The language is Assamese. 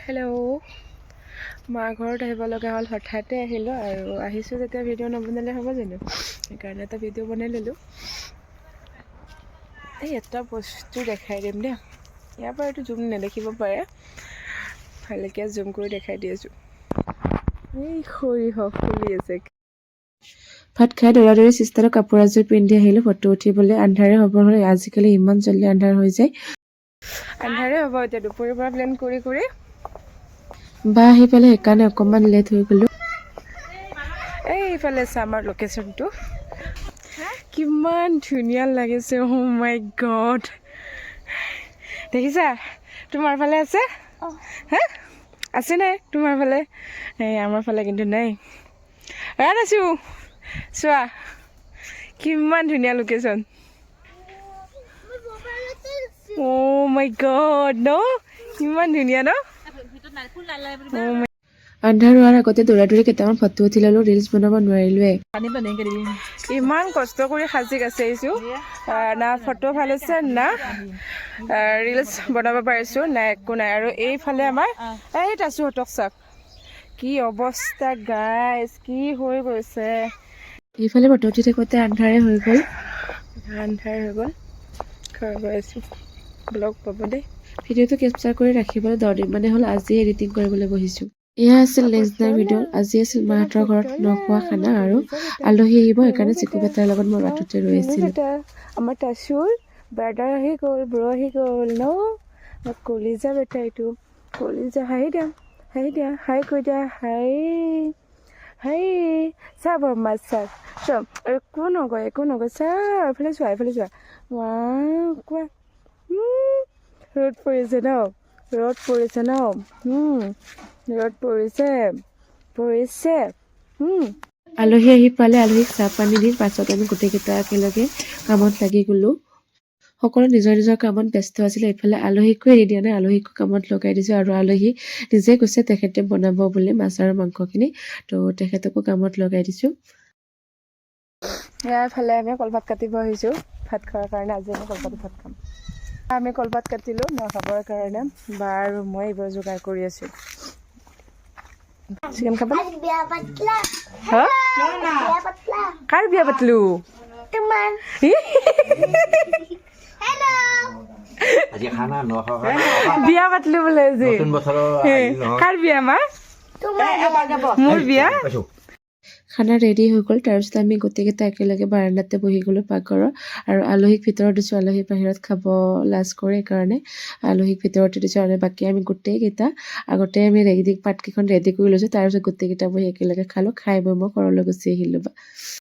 হেল্ল', মা ঘৰত আহিব লগা হ'ল। হঠাতে আহিলোঁ আৰু আহিছোঁ যেতিয়া ভিডিঅ' নবনালে হ'ব জানো? সেইকাৰণে এটা ভিডিঅ' বনাই ল'লোঁ। এই এটা বস্তু দেখাই দিম দেই। ইয়াৰ পৰা এইটো জুম নেদেখিব পাৰে, ভালকৈ জুম কৰি দেখাই দি আছোঁ। এই সৰিয়হ ফুলি আছে। ভাত খাই দৌৰা দৌৰি চিষ্টাৰৰ কাপোৰ এযোৰ পিন্ধি আহিলোঁ ফটো উঠিবলৈ। আন্ধাৰে হ'ব হ'ল। আজিকালি ইমান জল্দি আন্ধাৰ হৈ যায়। আন্ধাৰে হ'ব এতিয়া। দুপৰীয়াৰ পৰা প্লেন কৰি কৰি বা আহি পেলাই, সেইকাৰণে অকণমান লেট হৈ গ'লোঁ। এইফালে চা, আমাৰ লোকেশ্যনটো কিমান ধুনীয়া লাগিছে। অ' মাই গড, দেখিছা? তোমাৰ ফালে আছে হা? আছে নাই তোমাৰ ফালে? এই আমাৰ ফালে কিন্তু নাই। ইয়াত আছোঁ, চোৱা কিমান ধুনীয়া লোকেশ্যন। অ' মাই গড ন, কিমান ধুনীয়া ন? Oh my আন্ধাৰ হোৱাৰ আগতে দৌৰা দৌৰি কেইটামান ফটো উঠি ল'লোঁ। ৰিলচ বনাব নোৱাৰিলোৱে। ইমান কষ্ট কৰি সাজি কাচি আহিছোঁ, না ফটো ভাল হৈছে, না ৰিলচ বনাব পাৰিছোঁ, না একো নাই। আৰু এইফালে আমাৰ এই তাচুহঁতক চাওক, কি অৱস্থা গাইজ, কি হৈ গৈছে। এইফালে ফটো উঠি থাকোঁতে আন্ধাৰে হৈ গ'ল। আন্ধাৰ হৈ গ'ল। ঘৰ গৈ আছোঁ। ব্লগ পাব দেই। ভিডিঅ'টো কেপচাৰ কৰি ৰাখিবলৈ 10 দিন মানে হ'ল, আজি এডিটিং কৰিবলৈ বহিছোঁ। এয়া আছিল নেক্সট দিনাৰ ভিডিঅ'। আজি আছিল মাহঁতৰ ঘৰত নোখোৱা খানা আৰু আলহী আহিব, সেইকাৰণে চিকু বেটাৰ লগত মই বাটতে ৰৈ আছিলোঁ। বেটা, আমাৰ তাচুৰ ব্ৰাদাৰ আহি গ'ল, ব্ৰ আহি গ'ল ন? মোৰ কলিজা বেটা এইটো, কলিজা। হাঁহি দিয়া, হাঁহি দিয়া, হাই কৈ দিয়া, হাই হাই। চা বৰমা, চা চব। একো নকয়, একো নকয়। চা, এইফালে চোৱা, এইফালে চোৱা। ৱাও, কোৱা। ৰ'দ পৰিছে ন? ৰ'দ পৰিছে ন? ৰ'দ পৰিছে, পৰিছে। আলহী আহি পালে। আলহীক চাহ পানী দি পাছত আমি গোটেইকেইটা একেলগে কামত লাগি গ'লোঁ। সকলো নিজৰ নিজৰ কামত ব্যস্ত আছিলে। এইফালে আলহীকো এৰি দিয়া নাই, আলহীকো কামত লগাই দিছোঁ। আৰু আলহী নিজে কৈছে তেখেতে বনাব বুলি মাছ আৰু মাংসখিনি, তো তেখেতকো কামত লগাই দিছোঁ। ইয়াৰ ফালে আমি কলপাত কাটিব আহিছোঁ ভাত খোৱাৰ কাৰণে। আজি আমি কলপাতত ভাত খাম। আমি কলপাত কাটিলোঁ ন খাবৰ কাৰণে। বা আৰু মই এইবোৰ যোগাৰ কৰি আছোঁ। চিকেন খাব? বিয়া পাতলা। হা? বিয়া পাতলা। কাৰ বিয়া পাতিলো? তোমাৰ। হেল্ল'। আজি খানা নোখোৱা খানা। বিয়া পাতিলো বোলে আজি। নতুন বছৰৰ আহিল নহয়। কাৰ বিয়া মা? তোমাৰ। মোৰ বিয়া। পাইছো। খানা ৰেডি হৈ গ'ল। তাৰপিছত আমি গোটেইকেইটা একেলগে বাৰাণ্ডাতে বহি গ'লোঁ পাকঘৰৰ আৰু আলহীক ভিতৰত দিছোঁ। আলহী বাহিৰত খাব লাজ কৰে, সেইকাৰণে আলহীক ভিতৰতে দিছোঁ। আৰু বাকী আমি গোটেইকেইটা আগতে আমি ৰেডি, পাতকেইখন ৰেডি কৰি লৈছোঁ। তাৰপিছত গোটেইকেইটা বহি একেলগে খালোঁ। খাই বৈ মই ঘৰলৈ গুচি আহিলোঁ।